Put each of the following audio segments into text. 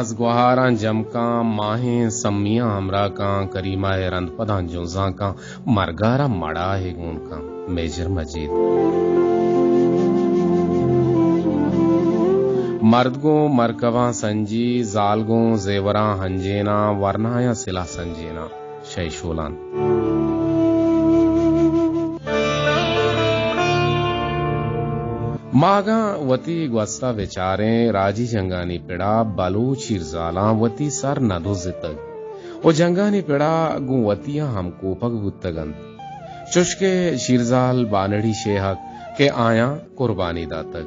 از گوہاراں جم کاں، ماہیں سمیاں ہمراہ کاں، کریمہ ء رند پداں جنزاں کاں، مرگارا مڑاہے گون کاں، میجر مجید۔ مرد گوں مرکباں سنجی، زال گوں زیوراں ہنجیناں، ورنایاں سلاہ سنجیناں۔ شے شولان۔ ما اگاں وتی گوستا بچاریں، راجی جنگانی پڑا بلوچ شیرزالاں وتی سر نہ دزتگ و جنگانی پڑا گوں وتیاں ہمکوپگ بوتگ انت۔ چوشکہ شیرزال بانڑی شیہک کہ آیاں قربانی داتگ۔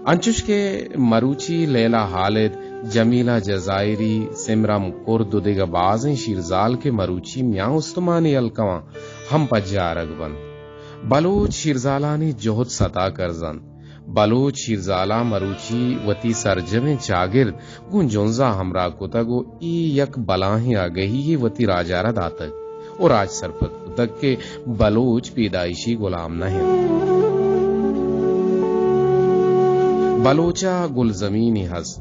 انچوش کہ مروچی لیلا ہالد، جمیلہ جزائری، سمرم کرد و دگہ بازیں شیرزال کہ مروچی میان استمانی ہلکواں ہم پجارگ بنت۔ بلوچ شیرزالانی جہد ستا کرز انت۔ بلوچ شیرزالاں مروچی وتی سرجمیں چاگرد گوں جنزا ہمراہ کتگ و اے یک بلاہیں آگہی یے وتی راجارا داتگ و راج سرپد کتگ کہ بلوچ پیدائشی گلام نہ انت۔ بلوچا گلزمینی ہست،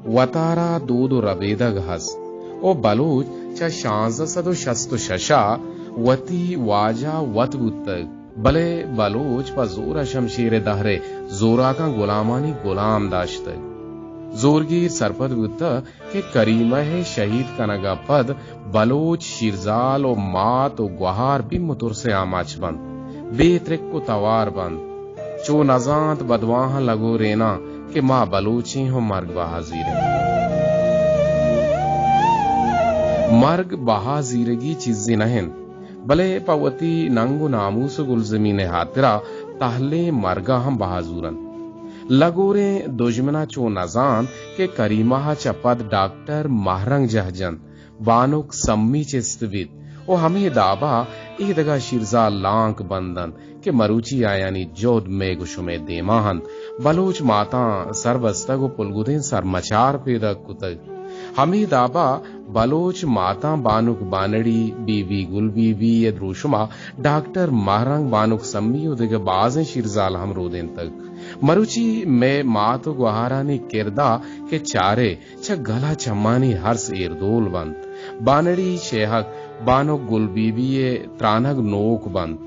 وتارا دود و ربیدگ ہست و بلوچ چہ شانزدہ سد و شست و شش ء وتی واجہ وت بوتگ۔ بلے بلوچ پہ زور ء شمشیر ء دہر ء زوراکاں گلامانی گلام داشتگ۔ زورگیر سرپد بوتگ کہ کریمہ ء شہید کنگ ء پد بلوچ شیرزال و مات و گوہار بیم و ترس ء آماچ بنت، بے ترک و توار بنت، چو نزانت بدواہاں لگوریناں کہ ما بلوچیں و مرگ بہا زیریں۔ مرگ بہا زیرگی چیزے نہ انت۔ بلے پہ وتی ننگ و ناموس و گلزمین ء ہاترا تہلیں مرگا ہم بہا زورنت۔ لگوریں دژمنا چو نزانت کہ کریمہ ء چہ پد ڈاکٹر مہرنگ جہ جنت، بانک سمی چست بیت و ہمے دابا اے دگہ شیرزال لانک بندنت کہ مروچی آیانی جہد مئیگ و شمئے دیما انت۔ بلوچ ماتاں سر بستگ و پلگدیں سرمچار پیداک کتگ۔ ہمے دابا بلوچ ماتاں بانک بانڑی، بی بی گل بی بی ء دروشما ڈاکٹر مہرنگ، بانک سمی و دگہ بازیں شیرزال ہم رودینتگ۔ مروچی مئے مات و گوہارانی کردا کہ چارئے، چہ گل ء چمانی ہرس ایردول بنت۔ بانڑی شیہک، بانک گل بی بی ء ترانگ نوک بنت۔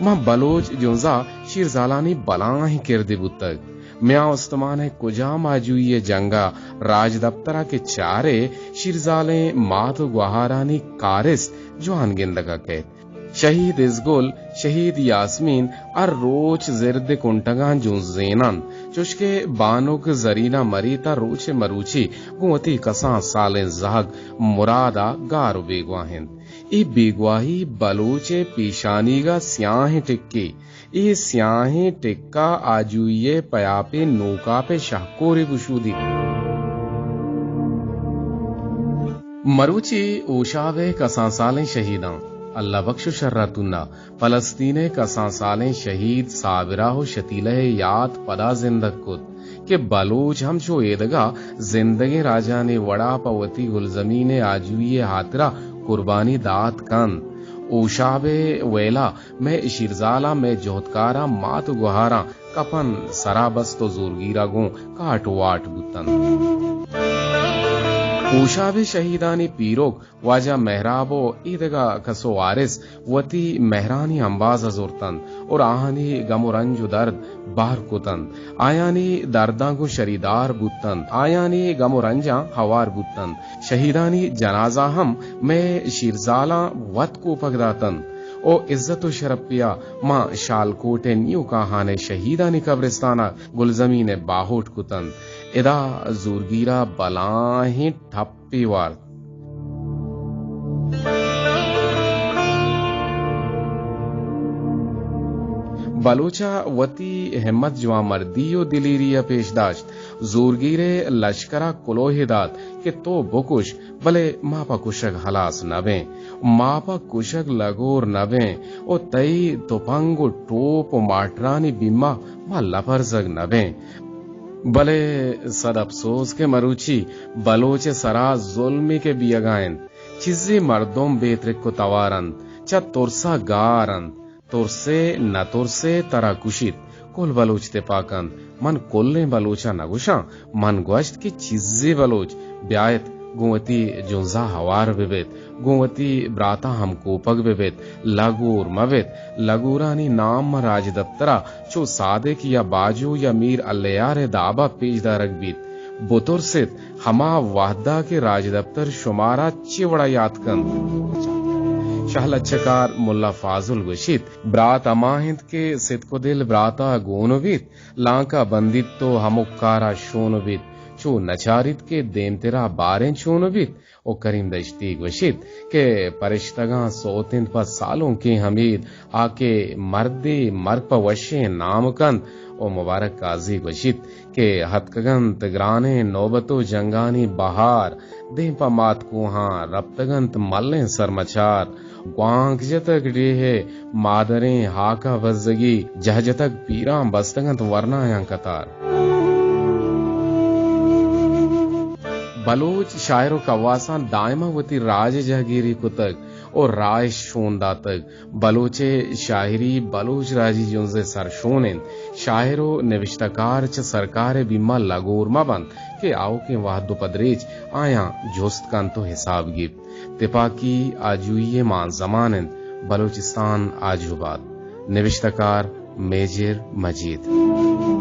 ماں بلوچ جنزا شیرزالانی بلاہیں کردے بوتگ۔ میاں استمان ء کجام آجوئی ء جنگا راجدپترا کہ چارئے، شیرزالیں مات و گوہارانی کارست جوان گندگا کئیت۔ شہید ازگل، شہید یاسمین ہر روچ زرد کنٹگاں جنزین انت، چوشکہ بانک زرینہ مریت ء روچ مروچی گوں وتی کسان سالیں زہگ مراد ء گار و بیگواہ انت۔ اے بیگواہی بلوچ ء پیشانیگ ء سیاہیں ٹکے۔ اے سیاہیں ٹکا آجوئی ء پیاپیں نوکاپ ء شہکورے گشودیت۔ مروچی ہوشاب ء کسان سالیں شہیداں اللہ بخش و شراتونا فلسطین ء کسان سالیں شہید صابرہ و شتیلہ ء یات پدا زندگ کت۔ کہ بلوچ ہم چو ایدگہ زندگیں راجانی وڑا پہ وتی گلزمین ء آجوئی ء ہاترا قربانی دات کنت۔ ہوشاب ء ویلا مئے شیرزالاں، مئے جہدکاراں، مات و گوہاراں کپن سرا بست و زورگیرا گوں کاٹ و واٹ بوتنت۔ ہوشاب ء شہیدانی پیرک واجہ مہراب و ایدگہ کس و وارث وتی مہرانی امبازا زرتنت اور آہانی گم و رنج و درد بہر کتنت۔ آیانی درداں گوں شریدار بوتنت، آیانی گم و رنجاں ہوار بوتنت۔ شہیدانی جنازہ ہم مئے شیرزالاں وت کوپگ داتنت و عزت و شرپیا ماں شالکوٹ ء نیوکاہان ء شہیدانی قبرستانا گلزمین ء باہوٹ کتنت۔ ادا زورگیرا بلاہیں ٹپ پی وارت۔ بلوچا وتی ہمت، جوانمردی و دلیری ء پیش داشت۔ زورگیرے لشکرا کلوہے دات کہ تو بکش، بلے ما پہ کشگ ہلاس نہ بیں، ما پہ کشگ لگور نہ بیں و تئی تپنگ و ٹوپ و ماٹرانی بیما ما لپرزگ نہ بیں۔ بلے صد اپسوز کہ مروچی بلوچ ء سرا ظلمے کہ بیئگا انت، چیزے مردم بے ترک و توار انت، چہ ترسا گار انت، ترسے نہ ترسے ترا کشیت، کل بلوچ تپاک انت۔ من کلیں بلوچ ءَ نہ گوشاں، من گوشت کہ چیزے بلوچ بیایت گوں وتی جنزا ہوار بہ بیت، گوں وتی براتاں ہمکوپگ بہ بیت، لگور مہ بیت۔ لگورانی نام ماں راجدپتر ءَ چو صادق یا باجو یا میر الیار ءِ داب ءَ پیش دارگ بیت۔ بترسیت ہما وہد ءَ کہ راجدپتر شمارا چے وڑا یات کنت۔ شاہ لچکار ملا فاضل گوشیت، برات ہما انت کہ ستک و دل براتا گون بیت، لانکا بندیت و ہمک کارا شون بیت، چو نچاریت کہ دیمترا باریں چون بیت۔ و کریم دشتی گوشیت کہ پرشتگاں سوت انت پہ سالونکیں ہمید، آ کہ مردے مرگ پہ وشیں نام کنت۔ و مبارک قاضی گوشیت کہ ہتکگنت گرانیں نوبت و جنگانی بہار، دیم پہ مات کوہاں رپتگنت ملیں سرمچار۔ گوانک جتگ ڈیہہ مادریں ہاکا بزگی، جہ جتگ پیراں بستگنت ورنایاں قطار۔ بلوچ شاعر و کواساں دائما وتی راج جہگیری کتگ و راہ شون داتگ۔ بلوچ ءِ شاعری بلوچ راجی جنز ءِ سرشون انت۔ شاعر و نبشتہ کار چہ سرکار ءِ بیما لگور مہ بنت کہ آؤکیں وہد و پدریچ آیاں جست کنت و حساب گیپت۔ تپاکی آجوئی ءِ مان زمان انت۔ بلوچستان آجو بات۔ نبشتہ کار میجر مجید۔